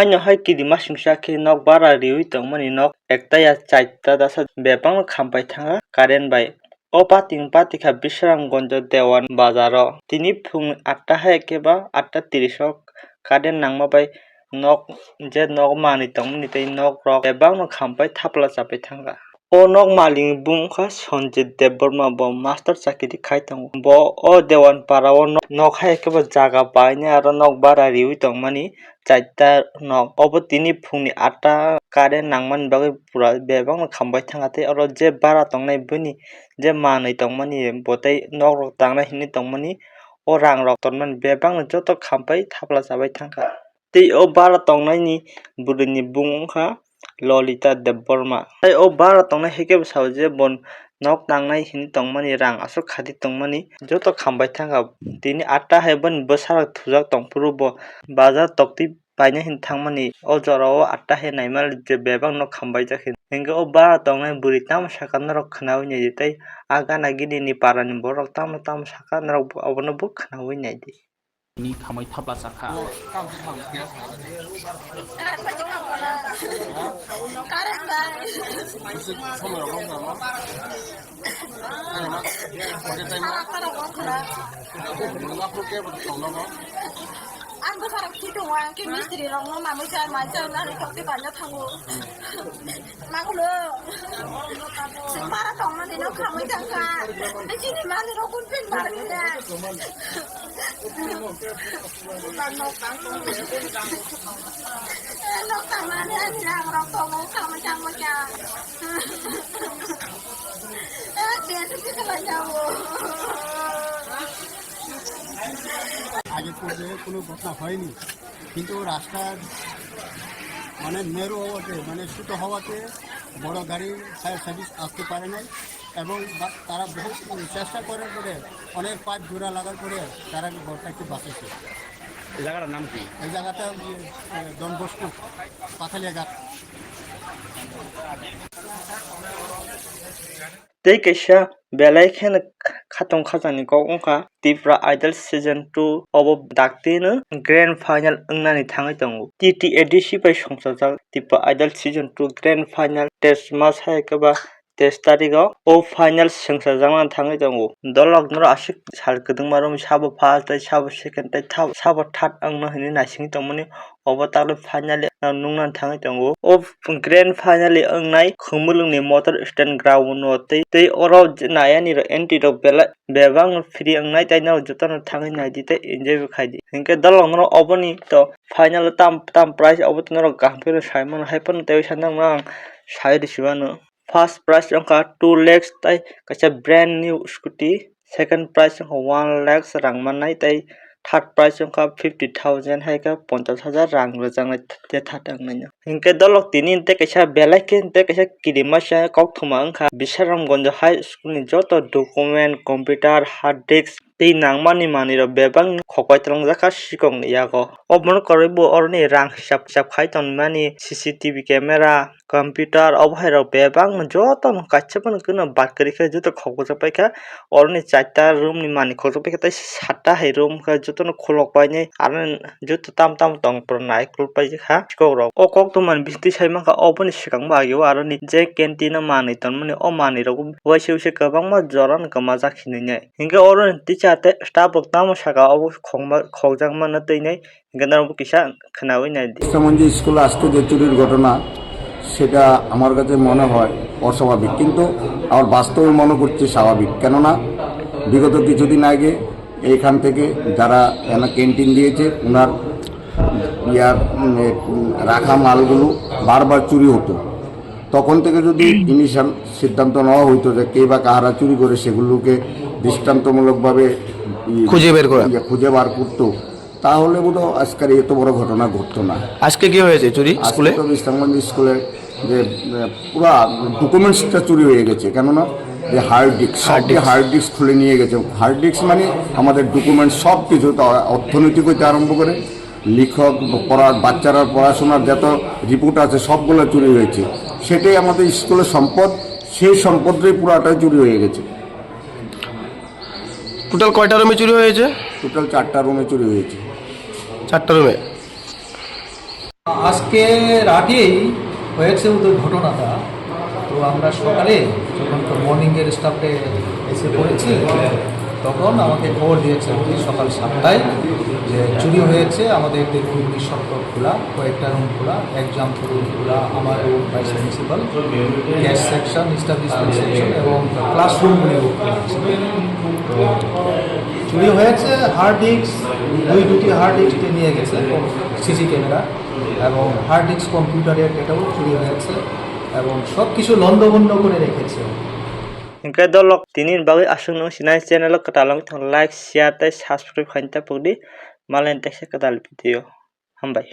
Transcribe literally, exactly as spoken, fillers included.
Haino hai kirimasingsa khe nok bara riwi tongmani nok ekta ya chaita dasa bebakno khampai thangkha current bai. O pating patikha Bisramganj Dewan bazaro. Tini phung atta hai khe ba atta tris o current nangma bai nok, je nok manwi tongmani tei nok rok bebakno khampai thapla chapai thangkha. O nok malikni bung wngkha Sanjit Debbarma, bo master chakiri khai tongo. Bo o Dewan para o nok, nok hai khe bo jaga painai aro nok bara riwi tongmani chaita nok. Obo tini phungni atta current nangmani bagwi pura bebakno khambai thangkha tei oro je bara tongnai bini je manwi tongmani bo tei nok rok tangnai hinwi tongmani o rang rok tonmani bebakno joto khampai thapla chabai thangkha. Tei o bara tongnaini bwrwini bung wngkha Lolita Debbarma. Tei o bara tongnai hai khe bo sao je bo nok tangnai hinwi tongmani rang aswk khati tongmani joto khambai thangkha. Tini atta hai boni bwsarok thujak tongphuru bo bazar toktwi paina hinwi thangmani o jorao atta hai naima je bebak nok khambaijak hinwi. Hinkhe o bara tongnai bwrwi tamo saka norok khwnaui naidi tei a gana gini ni para ni borok tamo tamo saka norok bo abono bo khwnaui naidi. Ni khamai thapla chakha. Ang bwsarok thwi tongo, ang khe mistri rokno mamui cha, mai cha, nani tokti paina thango. Magulo. Sing para tongmani no khamui thangkha. Chini mani rok kun pin barwi na. Nok tangmani ani rang rok tongo, khamui thangmani cha. আগে পর্যায়ে কোনো ঘটনা হয়নি, কিন্তু রাস্তা অনেক ন্যারো হওয়াতে, মানে ছোটো হওয়াতে বড় গাড়ি, ফায়ার সার্ভিস আসতে পারে নাই এবং বা-, তারা বহু চেষ্টা করার পরে, অনেক পাইপ জোড়া লাগার পরে তারা ঘরটা একটু বাঁচেছে। এই জায়গাটার নাম কি? এই জায়গাটা, ইয়ে, এ, ডন বস্কো, পাথালিয়া ঘাট। Tei kaisa belai kheno khatong khajani kok wngkha Tipra Idol Season two obo daktino grand final wngnani thangwi tongo. T T A D C bai songchajak Tipra Idol Season two grand final test match hai khe ba tesh tarigo o final swngchajakna thangwi tongo. Dolok norok aswk sal kwdwngma romwi sabo first tei sabo second tei sabo third wngno hinwi naisingwi tongmani. Obo takhwlwi finally nukna thangwi tongo. O grand finally wngnai Khumulwngni motor stand ground o tei, tei oro nayani rok entry rok belai bebak no free wngnai tei norok jotono thangwi naidi tei enjoy bo khaidi. Hinkhe dolok norok oboni to final o tam, tam prize obo to norok kaham khe saimano, haiphano tei sanang ang sai rwsimano. First prize wngkha two lakhs tei kaisa brand new scooty. Second prize wngkha one lakhs rang mannai tei third prize wngkha fifty thousand hai khe ponchash hajar rang rwjaknai tei third wngnaino. Hinkhe dolok tini tei kaisa belai khe tei kaisa kirimasa kokthoma wngkha Bisramganj High School ni joto document, computer, hard disk, tei nangmani manwirok bebakni khokbai twlangjak kha sikokni yago. Obono kwrwi bo oroni rang hisab hisab khai tonmani C C T V camera, computer, obo hai rok bebakno jotono kaisa phano kheno bad kwrwi khe joto khokjak paikha. Oroni chaita room ni manwi khokjak paikha tei satta hai room khe jotono khulok painai aro joto tamo tamo tong naikol paikha sikok rok. O koktwmani bisingtwi sai mankha oboni swkang bo ageo aroni je canteen o manwi tonmani o manwi rok waisa waisa kwbangma jorano kwmajak hinwi nai. Hinkhe oro ni teacher tei staff rok tamo saka obo khokma, khokjakma no twi nai, hinkhe norok bo kisa khwnaui nai di. কৃষ্ণমঞ্জি স্কুলে আজকে যে চুরির ঘটনা, সেটা আমার কাছে মনে হয় অস্বাভাবিক, কিন্তু আমার বাস্তবে মনে করছি স্বাভাবিক। কেননা বিগত কিছুদিন আগে এইখান থেকে যারা এখানে ক্যান্টিন দিয়েছে, ওনার ইয়ার, উম, এ, উম, রাখা মালগুলো বারবার চুরি হতো। তখন থেকে যদি ইনিশিয়াল সিদ্ধান্ত নেওয়া হইতো যে কে বা কাহারা চুরি করে, সেগুলোকে দৃষ্টান্তমূলকভাবে ই-, খুঁজে বের করা। ইয়ে, খুঁজে বার করতো, তাহলে বোধহয় আজকের এত বড় ঘটনা ঘটতো না। আজকে কি হয়েছে চুরি আজকে স্কুলে? তো বিশ্রামগঞ্জ স্কুলে যে, এ, পুরা ডকুমেন্টসটা চুরি হয়ে গেছে, কেননা যে হার্ড ডিস্ক, হার্ড সবটি ডিস্ক। হার্ড ডিস্ক খুলে নিয়ে গেছে। হার্ড ডিস্ক মানে আমাদের ডকুমেন্টস সব কিছু, তা অর্থনৈতিক হইতে আরম্ভ করে লিখক, পড়া, বাচ্চারা পড়াশোনার যত রিপোর্ট আছে সবগুলো চুরি হয়েছে। সেটাই আমাদের স্কুলের সম্পদ, সেই সম্পদটাই পুরাটাই চুরি হয়ে গেছে। টোটাল কয়টা রুমে চুরি হয়েছে? টোটাল চারটা রুমে চুরি হয়েছে। চারটা রুমে। আজকে রাতেই হয়েছে ওদের ঘটনাটা। তো আমরা সকালে যখন তো মর্নিংয়ের স্টাফে এসে পড়েছি, তখন আমাকে খবর দিয়েছে যে সকাল সাতটায় যে চুরি হয়েছে। আমাদের দেখুন নিঃশব্দ খোলা, কয়েকটা রুম খোলা, এক্সাম রুম খোলা, আমার room, vice principal, guest section, establishment section এবং ক্লাসরুমগুলিও খোলা আছে। তো চুরি হয়েছে হার্ড ডিস্ক, দুই দুটি হার্ড ডিস্ক নিয়ে গেছে, সিসি ক্যামেরা এবং হার্ড ডিস্ক কম্পিউটারের ডেটাও চুরি হয়েছে এবং সব কিছু লণ্ডভণ্ড করে রেখেছে। Hingke dolok tini bagwi aswk nung sinai channel o kwtal wng thang like, share tei subscribe khaina ta pokdi malai teisa kwtal video. Hambai.